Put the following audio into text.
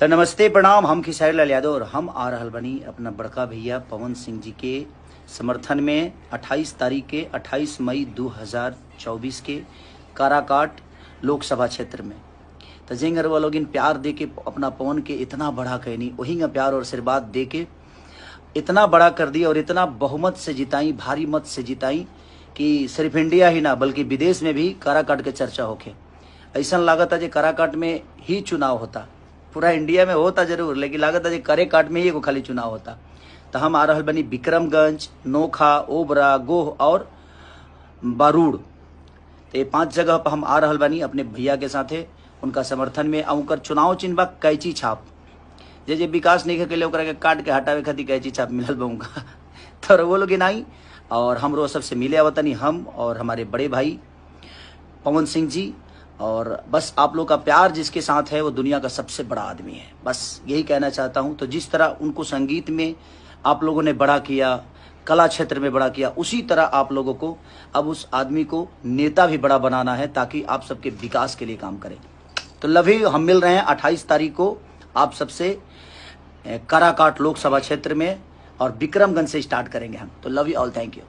तो नमस्ते, प्रणाम। हम खेसारी लाल यादव और हम आ रहल बनी अपना बड़का भैया पवन सिंह जी के समर्थन में 28 तारीख के 28 मई 2024 के काराकाट लोकसभा क्षेत्र में। तो जेंगर वालों प्यार दे के अपना पवन के इतना बढ़ा कहनी, वही का प्यार और आशीर्वाद दे के इतना बड़ा कर दिया और इतना बहुमत से जिताई, भारी मत से जिताई कि सिर्फ इंडिया ही ना बल्कि विदेश में भी काराकाट के चर्चा होखे। ऐसा लागत है जे काराकाट में ही चुनाव होता, पूरा इंडिया में होता जरूर, लेकिन लागत है जे काराकाट में ही एगो खाली चुनाव होता। तो हम आ रहल बनी विक्रमगंज, नोखा, ओबरा, गोह और बारूड़, तो ये 5 जगह पर हम आ रहल बनी अपने भैया के साथे उनका समर्थन में। आ उनकर चुनाव चिन्ह बा कैची छाप, जे जे विकास नहीं के ओकरा के काट के हटावे खातिर कैची छाप मिलल बा उनका। तो वो लोग आई और हमरो सबसे मिले आवतनी, हम और हमारे बड़े भाई पवन सिंह जी। और बस आप लोग का प्यार जिसके साथ है वो दुनिया का सबसे बड़ा आदमी है, बस यही कहना चाहता हूँ। तो जिस तरह उनको संगीत में आप लोगों ने बड़ा किया, कला क्षेत्र में बड़ा किया, उसी तरह आप लोगों को अब उस आदमी को नेता भी बड़ा बनाना है ताकि आप सबके विकास के लिए काम करें। तो लव you, हम मिल रहे हैं 28 तारीख को आप सबसे काराकाट लोकसभा क्षेत्र में और विक्रमगंज से स्टार्ट करेंगे हम। तो love you all, thank you.